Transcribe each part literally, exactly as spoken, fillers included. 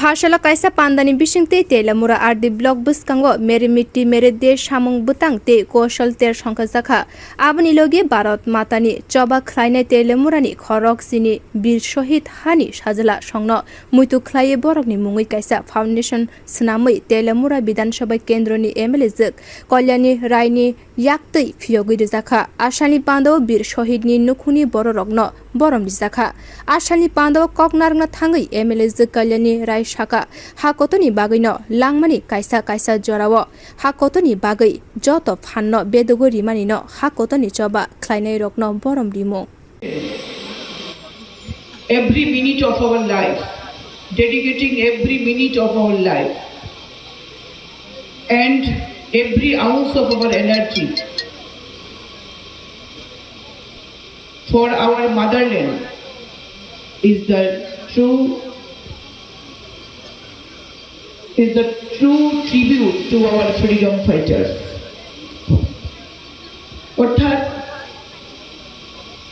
Hasalo kaisa pandani bisingtwi Teliamura R D block bwskango Mere Mitti Mere Desh samung bwtang tei kosol ter songkha jakha. Aboni logi Bharat Matani choba khlainai Teliamurani khorok chini Bir Shohid Hani Sajla songno muitu khlaiwi borokni mungwi kaisa foundation swnamwi Teliamura Bidhan Sabha Kendroni M L A jwk Kalyani Raini yaktwi phiyogwi rijakha. Asalni pandao Bir Shohidni nukhungni bororokno borom rijakha. Asalni pandao kok narwkna thangwi M L A jwk Kalyani Rai sakha, ha kotorni bagwino langmani kaisa kaisa jorao ha kotorni bagwi joto phanno bedogwi rimanino ha kotorni choba khlainairokno borom rimung. Every minute of our life, dedicating every minute of our life and every ounce of our energy for our motherland is the true, is the true tribute to our freedom fighters. অর্থাৎ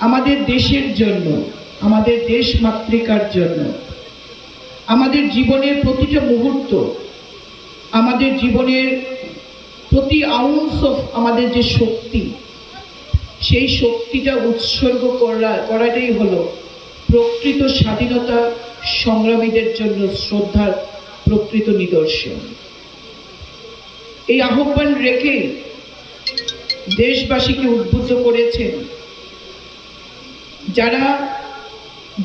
আমাদের দেশের জন্য, আমাদের দেশমাতৃকার জন্য, আমাদের জীবনের প্রতিটা মুহূর্ত, আমাদের জীবনের প্রতি আউন্স অফ আমাদের যে শক্তি, সেই শক্তিটা উৎসর্গ করা, করাটাই হলো প্রকৃত স্বাধীনতা সংগ্রামীদের জন্য শ্রদ্ধার প্রকৃত নিদর্শন। এই আহ্বান রেখে দেশবাসীকে উদ্বুদ্ধ করেছেন, যারা,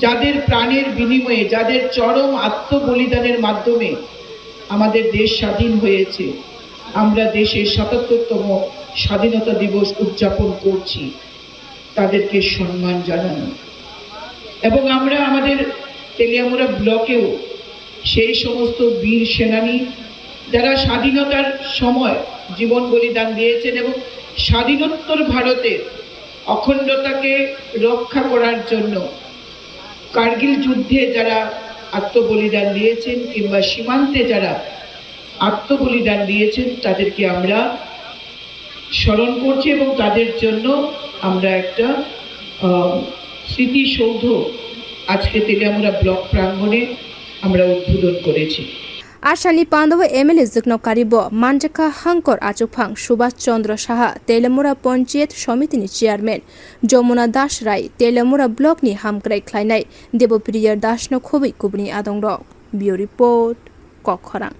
যাদের প্রাণের বিনিময়ে, যাদের চরম আত্মবলিদানের মাধ্যমে আমাদের দেশ স্বাধীন হয়েছে, আমরা দেশের সাতাত্তরতম স্বাধীনতা দিবস উদযাপন করছি, তাদেরকে সম্মান জানানো। এবং আমরা আমাদের তেলিয়ামুড়া ব্লকেও সেই সমস্ত বীর সেনানী, যারা স্বাধীনতার সময় জীবন বলিদান দিয়েছেন এবং স্বাধীনোত্তর ভারতের অখণ্ডতাকে রক্ষা করার জন্য কার্গিল যুদ্ধে যারা আত্মবলিদান দিয়েছেন কিংবা সীমান্তে যারা আত্মবলিদান দিয়েছেন, তাদেরকে আমরা স্মরণ করছি এবং তাদের জন্য আমরা একটা, আহ, স্মৃতিসৌধ আজকে তেলিয়ামুড়া ব্লক প্রাঙ্গণে আমরা উদ্বোধন করেছি। Asalni pandao M L A jwkno karibo manjakha Hangkor Achukphang Subhash Chandra Saha, Teliamura Panchayat Somitini Chairman Jomuna Das Rai, Teliamura Blockni hamkrai khlainai Debopriya Dasno khobwi kubuni adongrok. Bureau Report, Kokkhorang.